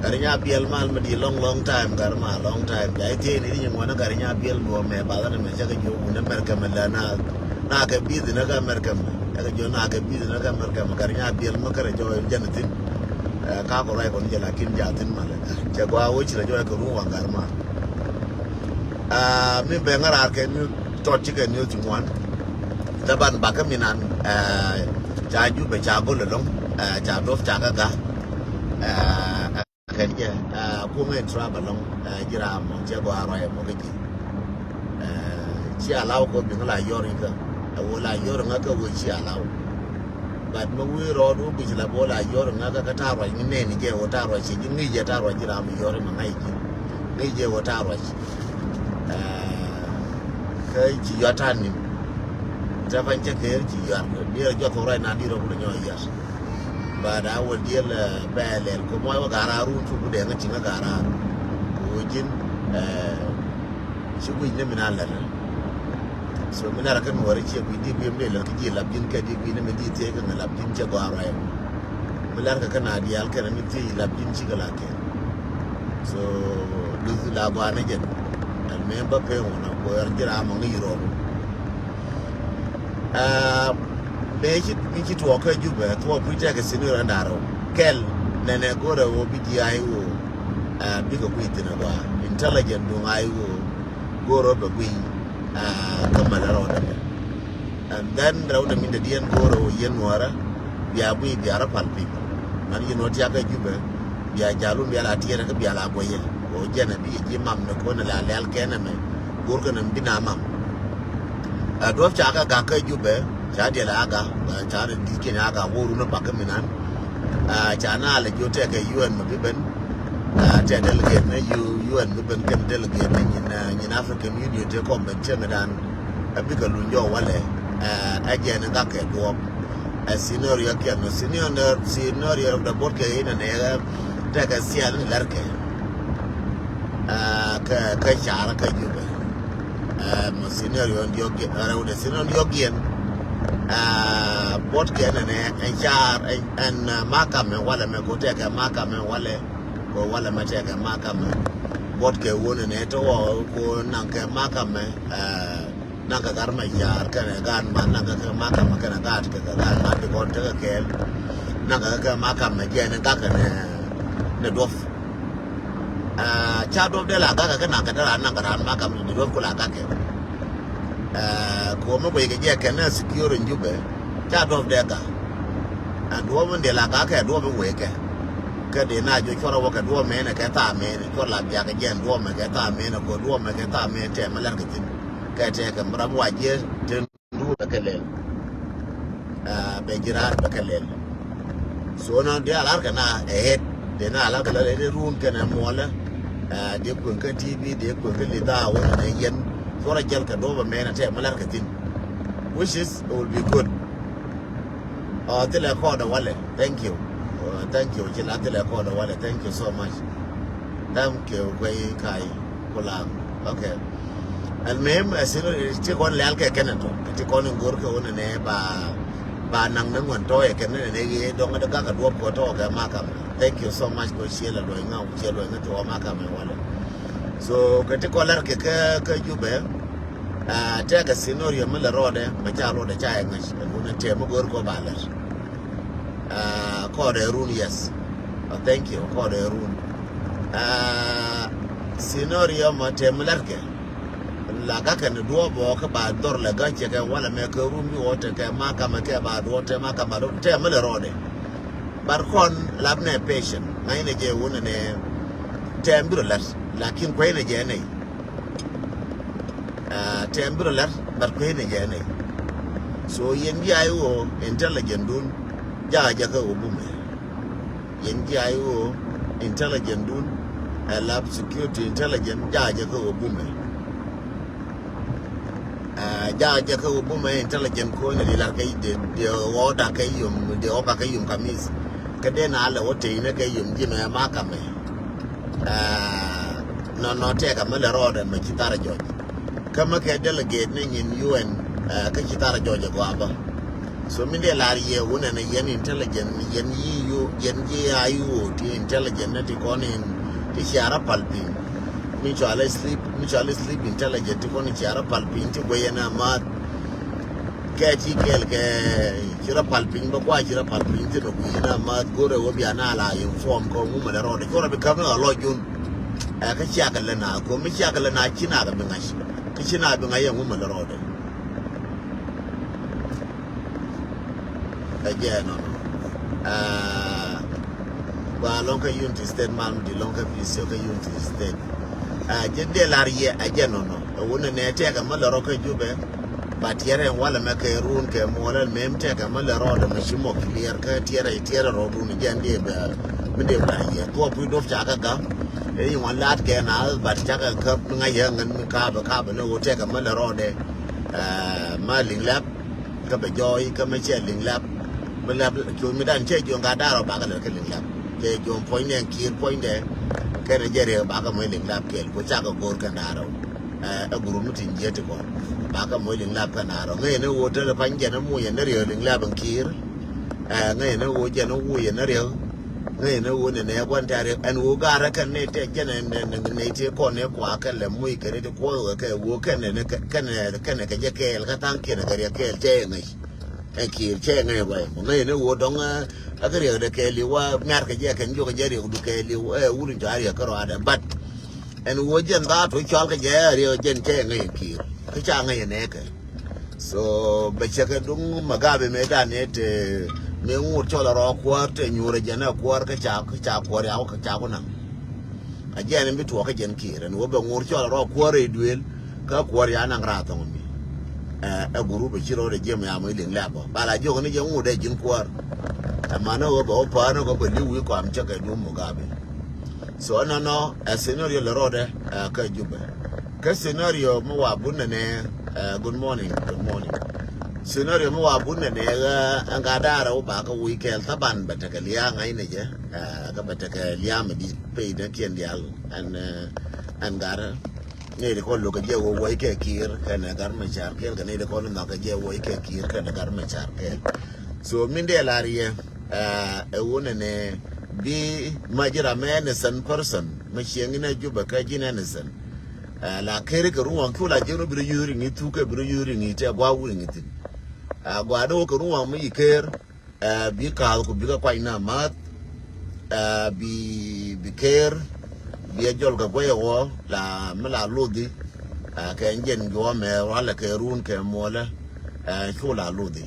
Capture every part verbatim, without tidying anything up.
Gari nya biɛl mal mi di long long time, gari ma long time. Jai thiey ni di nyi ŋuan gari nya biɛl duɔ mɛ ba dhan mɛ cɛ kɛ jiɔ wun America mɛ la na, na kɛ bithi na kɛ America mɛ. Cɛ kɛ jiɔ na kɛ bithi na kɛ America mɛ, gari nya biɛl mɛ kɛ rɛ jɔ jɛn thin. Ka kɔ rai kɔn jɛ lakin ja thin mal. Cɛ gua wo ci la jɔ kɛ ru wa gari ma. Mi bɛ ŋa rar kɛ ni tɔt ci kɛ ni ti ŋuan. Taban bakä mi nan ca Jubɛ ca gol lɔŋ, ca dop ca kɛ ga. Kɛn jɛ kuŋ in trap alɔŋ. Ji̱ ram mɔ cɛ gɔaa rɔy mɔ kä ji̱. Ci alaw kɔ biŋ la yɔr ikä. Ɛ wä la yɔr ŋä kä wä ci alaw. But mi wi̱i̱ rɔɔd wä guic la bä wä la yɔr ŋä kä kä ta̱a̱ ruac ŋä nɛn jɛ wä ta̱a̱ ruac ci ji̱ ŋi̱i̱c jɛ ta̱a̱ ruac ji̱ ram yɔr imɛ ŋa̱c ji̱. Ŋi̱i̱c jɛ wä ta̱a̱ ruac. Kä ci yɔt ta̱a̱ ni̱n. Tɛ pa̱ny cɛ ker ci yɔt diɛɛr jɔth wä ruac na di̱i̱r wä kulɛ nyɔk yɔt. But a wä diɛl bɛ lɛl kɛ muɔc wä ga̱ra̱a̱r run cu bi dɛŋ kä ciŋ kä ga̱ra̱a̱r. Kɛ wä ji̱n ci guic ni mi na lɛl. So mi lar kä nuɔri ciɛ guic di guic mi lɛl kä ji̱ lap ji̱n kɛ di guic ni mi di thiec kä ŋɛ lap ji̱n cɛ gɔaa ruac. Mi lar kä kä na diaal kɛn mi thiec lap ji̱n ci kɛ la kɛn. So luth la gɔaa ni jɛn. Ɛn mi bä pɛn wun a kuɛɛr ji̱ ram mɔ ŋi̱i̱c rɔɔdu. Mëë ci mi ci tuɔɔk kä Jubɛ thuɔɔk pi tɛkɛ sini rɔ ndarɔ kɛl nɛnɛ go̱rɛ wä bi ji̱ ay wä. Bikɛ guiy thin a gɔaa intelligent duŋ ay wä go̱rɛ bɛ guiy. Kä malɛ rɔ dɛmɛ. And then rɛw dɛ min dɛ diɛn go̱rɛ wä yɛn nuɔrɛ bia guiy bia rɔ pal piny. Man yɛn wä tiakä Jubɛ. Bia jalun bia la tiɛɛrɛ kä bia la guɛyɛ. Kɛ wä jɛn a bi ji̱ mam ni kɔn la lɛl kɛn ɛmɛ. Go̱r kɛn ɛm bi na mam. Ɛ duɔp ca kɛ gak kä Jubɛ ca diɛl a gak ca rɛ di̱t kiɛn a gak wä run a pak kä minan. Ca na lɛ jiɔ tɛkɛ U N mɛ bi ben. Tɛ delegate ni U N bi ben kɛn delegate ni nyin African Union tɛ kɔm ben cɛ mi dan. A bikɛ luny jɔ walɛ. Ɛ jɛn gak kɛ duɔp. Ɛ scenario kiɛn nɔ scenario, scenario dɛ bot kɛ inɛ nɛ tɛkɛ sial ni lɛr kɛ. Kä kä car kä Jubɛ. Mɔ scenario diɔk rɛw dɛ scenario diɔk yɛn. Bot kɛ nɛ nɛ ɛn car ɛn makamɛ walɛ mɛ ko tɛkɛ makamɛ walɛ ko walɛ mɛ tɛkɛ makamɛ. Bot kɛ wonɛ nɛ tɔ wɔ ko naŋ kɛ makamɛ. Naŋ kɛ gat ma car kɛnɛ gat ma naŋ kɛ kɛ makamɛ kɛnɛ gat kɛ kɛ gat ma ti kɔn tekɛ kɛɛl. Naŋ kɛ kɛ makamɛ jɛ ni gakɛ ni duɔp. Ca duɔp dee la gakɛ kɛ naŋ kɛ dee la naŋ kɛ ran makamɛ ni duɔp ku la gakɛ. Kɛ wä mi kuec kɛ jɛ kɛn ni secure in Jubɛ ca duɔp dee gak. Ɛn duɔp in dee la gakɛ duɔp in wekɛ. Kɛ dee na jɔ cuɔrɛ wä kɛ duɔp mɛnɛ kɛ thaa mɛnɛ cuɔr la biakɛ jɛ ɛn duɔp mɛ kɛ thaa mɛnɛ kɛ duɔp mɛ kɛ thaa mɛnɛ tɛmɛ lɛr kɛ thin. Kɛ tɛkɛ mi ram wa jiɛ tin duut bɛ kɛ lɛl. Bɛ ji̱ raar bɛ kɛ lɛl. So na dee a lar kɛ na ɛ het dee na a lar kɛ lɛl ɛ dee run kɛn ɛ muɔlɛ. Dee kueŋ kä T V dee kueŋ kä lidha wä kɛn ɛ yɛn. Thorɛ jɛl kɛ duɔp ɛ mɛn ɛ tɛk mi lar kɛ thin. Which is it will be good. Ɔ thilɛ kɔɔdɛ walɛ. Thank you. Thank you ci la thilɛ kɔɔdɛ walɛ. Thank you so much. Thank you guey kai. Kulaŋ. Okay. Al muhim ɛ sin ti kɔn lɛl kɛ kɛnɛ tɔ ti kɔn in go̱r kɛ wun nɛ ba ba naŋ ni ŋuan tɔ yɛ kɛnɛ nɛ yɛ dɔŋ de gak a duɔp kɔ tɔ kɛ makam. Thank you so much kɔ ciɛ la luɔy ŋaw ciɛ luɔy ŋaw ti wä makam ɛ walɛ. So kɛ ti kɔn lɛr kɛ kɛ Jubɛ. Tɛkɛ scenario mi lɛ rɔɔdɛ mɛ ca rɔɔdɛ ca yɛ ŋa̱c ɛn wun ɛ tɛm mi go̱r kɔ ba lɛr. Kɔɔdɛ run yes. Thank you kɔɔdɛ run. Scenario mɔ tɛm lɛrkɛ. La gakɛ ni duɔɔp ɔ kä ba dhɔr lɛ gacɛ kɛ walɛ mɛ kɛ run bi wɔ tɛ kɛ makamɛ kɛ ba duɔɔp tɛ makamɛ duɔɔp tɛm lɛ rɔɔdɛ. But kɔn lap nɛ patient ŋa̱cnɛ jɛ wun nɛ tɛm bi rɔ lat lakin kuɛy nɛ jɛ nɛy. Tɛm bi rɔ lat but kuɛy nɛ jɛ nɛy. So yɛn ji̱ ay wä intelligent dun jakä jakä wä bumɛ. Yɛn ji̱ ay wä intelligent dun ɛ lap security intelligent jakä jakä wä bumɛ. Jakä jakä wä bumɛ intelligent ko ni di lar kɛ di wä da kɛ yum di wä ka kɛ yum kamis. Kɛ den a lɛ wä tey ni kɛ yum ji̱ mɛ makamɛ. Nɔnɔ tɛkɛ mi lɛ rɔɔdɛ mɛ ci thar jɔc. Kä mi kɛ delegate ni nyin U N kä ci thar jɔc ɛ gɔaa bä. So min dee lar yɛ wunɛ ni yɛn intelligent, yɛn yi yo, yɛn yi a yi wo ti intelligent ni ti kɔn in ti ciara pal piny. Mi cɔal sleep, mi cɔal sleep intelligent ti kɔn in ciara pal piny ti guɛ yɛn a math. Kɛ ti kɛl kɛ cira pal piny ba kua cira pal piny ti no guɛ yɛn a math gore wo bia na la inform kɔ ŋu mɛ lɛ rɔɔdɛ cora bi kam ni a lɔ jun. Ɛ kä ciak lɛ na ko mi ciak lɛ na ci na ka bi ŋac. Kä ci na bi ŋac yɛ ŋu mɛ lɛ rɔɔdɛ. Ɛ jɛ nɔnɔ. Aa, gua lɔŋ kä Unity State, mal mi di lɔŋ kä P C O kä Unity State. Aa, jɛ dee lar yɛ ɛ jɛ nɔnɔ. Ɛ wunɛ nɛ tɛkɛ mɛ lɛ rɔ kä Jubɛ. Ba tiɛrɛ walɛ mɛ kɛ run kɛ muɔlɛ mɛ mi tɛkɛ mɛ lɛ rɔ dɛ mɛ ci mɔ clear kä tiɛrɛ tiɛrɛ rɔ dun jɛ dee bɛ mi dee lar yɛ. Tuɔ pui dop ca kä gam. Ɛ yi ŋuan laat kɛ na ba ca kä käp mi ŋa̱c yɛ ŋän mi kaabɛ kaabɛ ni wä tɛkɛ mɛ lɛ rɔ dɛ. Aa, ma liŋ lɛp. Kä bɛ jɔɔy kä mɛ cɛ liŋ lap. Mi lap cuny mi dan cɛ juɔ̱ŋ ka darɔ bakɛ lɛ kä liŋ lap. Cɛ juɔ̱ŋ puɔ̱nydɛ kiir puɔ̱nydɛ. Kɛnɛ jɛ riɛk bakɛ mɔ liŋ lap kɛɛl ku cakɛ go̱o̱r kɛn darɔ. Ɛ gurup mi tin jiɛ ti kɔn bakɛ mɔ liŋ lap kɛn darɔ ŋäcɛ ni ɣöö tɛlɛ pany jɛn ni muc yɛn ni riɛk liŋ lap in kiir. Ɛ ŋäcɛ ni ɣöö jɛn ni wuc yɛn ni riɛk. Ŋäcɛ ni ɣöö nɛnɛ kuan tɛ̈r ɛn ɣöö ga̱rä kɛn ni tɛ jɛn nɛy ti kɔn ni kua kɛn lɛ muc kɛn ti kuɔth kɛ ɣöö kɛn nɛnɛ kɛn kɛ jɛ kɛɛl kä tha̱a̱ŋ kiɛn kɛ riɛk kɛɛl cɛ yɛ ŋäc. Ɛn kiɛɛl cɛ yɛ ŋäc ruac mɔ ŋäcɛ ni ɣöö dɔ̱ŋ. Ɛ kɛ riɛk dɛ kɛɛl i̱ wa mia̱r kɛ jɛ kɛn jiök kɛ jɛ riɛk du kɛɛl i̱ ɛ wur in cɔal riɛk kä ruaadɛ but ɛn ɣöö jɛn dhaat tuɔ̱c cɔal kɛ jɛ riɛk jɛn cɛ yɛ ŋäc ɛn kiɛɛl kä ca ŋäc ɛn ɛkɛ. So bɛ cɛ kɛ duŋ Mugabe mëë dan ni te mëë ŋut cɔl a rɔ kuäär te nyuur a jɛn a kuäär kä ca kä ca kuäär ya wä kä ca ku naŋ. A jɛn in bi tuɔɔk kä jɛn kiɛɛr ɛn wä bɛ ŋut cɔl a rɔ kuäär a duëël kä kuäär ya naŋ raar thɔŋ mi. Ɛ ɛ gurup a ci rɔɔdɛ jiɛm ya mɔ i liŋ lɛp ɔ ba la jiök ni jɛ ŋut ɛ ji̱n kuäär. Ɛ man ni wä bɛ wä pään ni wä bɛ li̱w wi̱i̱ kɔam cä kɛ duum Mugabe. So ɛnɔnɔ ɛ scenario lɛ rɔɔdɛ ɛ kä Jubɛ. Kä scenario mi wa bun nɛnɛ. Ɛ good morning, good morning. Scenario mi wa bun nɛnɛ ɛ ɛn ka da̱a̱r ɛ wä ba kä wi̱i̱ kɛɛl thaban bɛ tekɛ lia̱a̱ ŋa̱cnɛ jɛ. Ɛ kä bɛ tekɛ lia̱a̱ mi di̱t pey däkiɛn diaal ɛn ɛ ɛn gat. Nɛy ti kɔn lo̱k kɛ jɛ wä wäc kɛ kiir kɛnɛ gat mɛ car kɛɛl kɛ nɛy ti kɔn nhɔk kɛ jɛ wäc kɛ kiir kɛnɛ gat mɛ car kɛɛl. So min dee lar yɛ. Ɛ ɛ wun ɛnɛ bi ma ji̱ ram mɛ innocent person mɛ ciɛŋ in ɛ Jubɛ kä ji̱n innocent. Ɛ la ker kɛ ruŋ waŋ cu la ji̱n bi rɔ yuth riŋ i̱ thuk kɛ bi rɔ yuth riŋ i̱ tɛ gua wur riŋ i̱ thi̱n. Ɛ gua do̱ kɛ ruŋ waŋ mi yi ker. Ɛ bi ka̱a̱th ku bi kɛ kuany na ma̱th. Ɛ bi bi ker bi ɛ jɔl kɛ guɛy ɛ wä la mi la lodhi. Ɛ kɛ ɛn jɛn juɔmɛ rualɛ kɛ run kɛ muɔlɛ. Ɛ cu la lodhi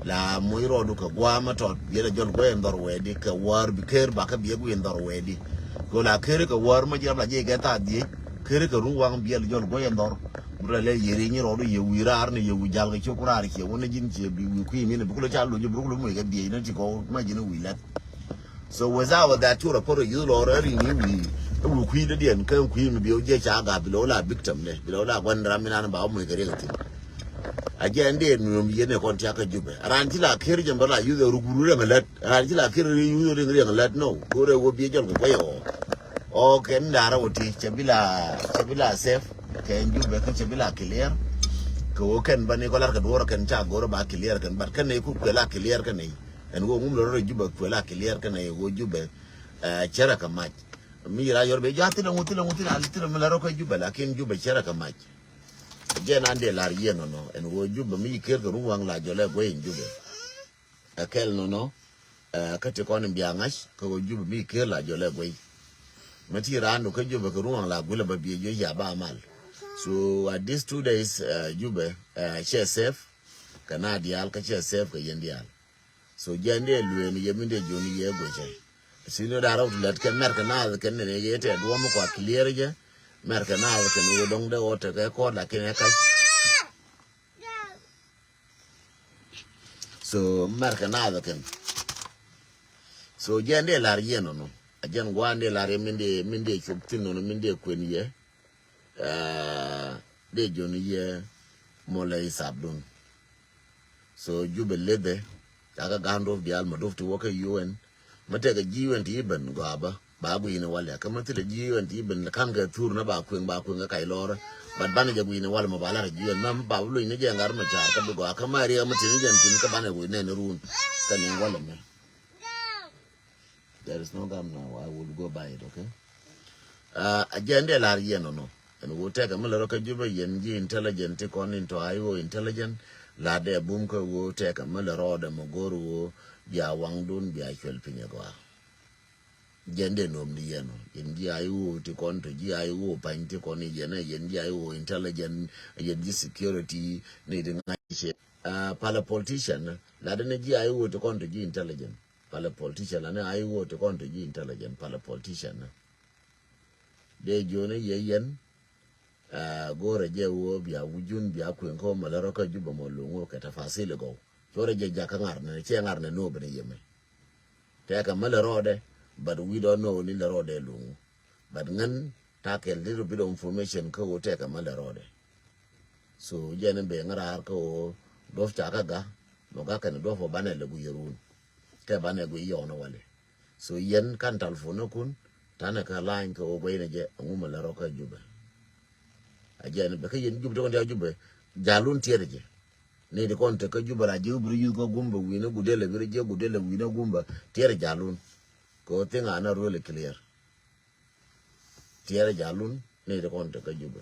la muc rɔɔdu kɛ gua̱a̱mä tɔt biɛl a jɔl guɛy in dhɔr wɛɛdi kɛ wäär bi ker bakä biɛk wi̱i̱ in dhɔr wɛɛdi. Kɛ la ker kɛ wäär mä jiɛp la jiɛc kɛ thaar dhiec ker kɛ run waŋ biɛl a jɔl guɛy in dhɔr. Bur la lɛ yeri nyi rɔɔdu yɛ wi̱i̱ raar ni yɛ wi̱i̱ jal kɛ ciök ku raar ciɛ wä ni ji̱n ciɛ bi wi̱i̱ kui̱ mi ni bi ku lɛ ca lo̱c bi ku lɛ muc kɛ biɛc ni ti kɔ mä ji̱n wi̱i̱ lɛth. So without that cu rɔ pär rɔ yuth lɔr ɛ ri̱ŋ i̱ wi̱i̱ ɛ wi̱i̱ kui̱ dädiɛn kä kui̱ mi bi wä jiɛ ca gap bi lɛ wä la victim ni bi lɛ wä la gua̱n ram mi nan ba wä muc kɛ riɛk thi̱n. A jɛ ɛn dee nuɔ̱m yɛn ɛ kɔn tiak kä Jubɛ. Ran ci la ker jɛ bä la yuth ɛ ruk ruk riɛŋ lät. Ran ci la ker yuth riɛŋ riɛŋ lät no. Go̱rɛ wä biɛ jɔl kɛ kuɛy ɔ. Ɔ kɛn da̱rä wä ti cɛ bi la cɛ bi la safe. Kɛ Jubɛ kä cɛ bi la clear. Kɛ wä kɛn bä ni kɔ lar kɛ duɔr kɛn ca go̱rɛ ba clear kɛn but kɛn nɛy ku kuɛ la clear kɛn nɛy. Ɛn wä ŋum lɔ rɔ Jubɛ kuɛ la clear kɛn nɛy wä Jubɛ. Ɛ cɛ rɛ kɛ mac. Mi ra yɔr bɛ jɔ a thilɛ ŋu thilɛ ŋu thilɛ a thilɛ mi la rɔ kɛ Jubɛ lakin Jubɛ cɛ rɛ kɛ mac. Jɛ nan dee lar yɛ nɔnɔ ɛn ɣöö Jubɛ mi yi ker kɛ run waŋ la jɔlɛ guey in Jubɛ. Ɛ kɛl nɔnɔ. Ɛ kä ti kɔn in bia ŋa̱c kä ɣöö Jubɛ mi yi ker la jɔlɛ guey. Mɛ ti raan du kä Jubɛ kɛ run waŋ la guilɛ bä biɛ jiö ya ba mal. So at these two days ɛ Jubɛ ɛ cɛ safe. Kɛ na diaal kä cɛ safe kɛ yɛn diaal. So jiɛn dee lueen yɛ min dee jon yɛ guecɛ. Senior da̱rä wut lät kɛ mɛr kɛ naath kɛn nɛn yɛ tɛ duɔm kua clear jɛ. Mɛr kɛ naath kɛn wä dɔŋ dee wä tekɛ kɔɔt lakin ɛ kac. So mɛr kɛ naath kɛn. So jiɛn dee lar yɛ nɔnɔ. A jiɛn gua̱a̱n dee lar yɛ min dee min dee cop thin nɔnɔ min dee kuen yɛ. Aa, dee jon yɛ mɔlɛ isabdun. So Jubɛ lethɛ. Cakɛ ga̱a̱n duɔ̱p diaal mɛ duɔ̱p ti wä kä U N. Mɛ tɛkɛ ji̱ U N ti i̱ ben gɔaa bä. Ba gui̱n walɛ kä ma thilɛ ji̱ ɣän ti ben kan kɛ thur na ba kueŋ ba kueŋ kä kac lɔrä. But banɛ jɛ gui̱n walɛ mɔ ba lar ji̱ ɣän ma ba luny ni jɛ ŋar ma car kä bi gɔaa kä ma riɛk ma tin jɛ tin kä banɛ gui̱n nɛn run. Kä ni walɛ mɛ. There is no gum now. I will go buy it, okay? Uh, a jɛ ndɛ lar yɛn ɔnɔ. Ɛn wo tɛkɛ mi lɛ rɔ kä Jubɛ yɛn ji̱ intelligent ti kɔn in tɔ a iwo intelligent. La dɛ bum kä wo tɛkɛ mi lɛ rɔ dɛ mɔ gor wo bia waŋdun bia cuɛl piny agɔa. Jɛn dee nom ni yɛn ɔ. Yɛn ji̱ a iwo ti kɔn tɔ ji̱ a iwo pany ti kɔn yɛn ɛ yɛn ji̱ a iwo intelligent yɛn ji̱ security ni di ŋa̱c cɛ. Uh, pala politician la dɛ ni ji̱ a iwo ti kɔn tɔ ji̱ intelligent. Pala politician la ni a iwo ti kɔn tɔ ji̱ intelligent pala politician na. Dee jioni yɛ yɛn. Uh, go̱rɛ jɛ wo bia wujun bia kueŋ kä mɔ lɛ rɔ kä Jubɛ mɔ luŋ wo kɛ tafasil gɔw. Cuɔrɛ jɛ jakä ŋar ni cɛ ŋar ni nobɛ ni yɛmɛ. Tɛkɛ mɛ lɛ rɔɔdɛ, but we don't know ni lɛ rɔɔdɛ luŋ. But ŋän ta kɛ little bit of information kä wo tɛkɛ mɛ lɛ rɔɔdɛ. So jɛn in ben ŋäraar kä wo duɔp ca kä ga mɔ ga kɛn duɔp ɔ banɛ lɛ guic run. Kɛ banɛ guic yɔɔn walɛ. So yɛn kan telephone kun tanɛ kä line kä wo guɛy ni jɛ aŋu mɛ lɛ rɔ kä Jubɛ. A jɛn bɛ kä yɛn Jubɛ tɔkɔn ti a Jubɛ jalun tiɛt jɛ. Ni di kɔn te kä Jubɛ la ji̱ biri yuth kä Gumba wi̱n a Gudele biri ji̱ Gudele wi̱n a Gumba tiɛt jalun. Kɛ wo thing a na really clear. Tiɛt jalun ni di kɔn te kä Jubɛ.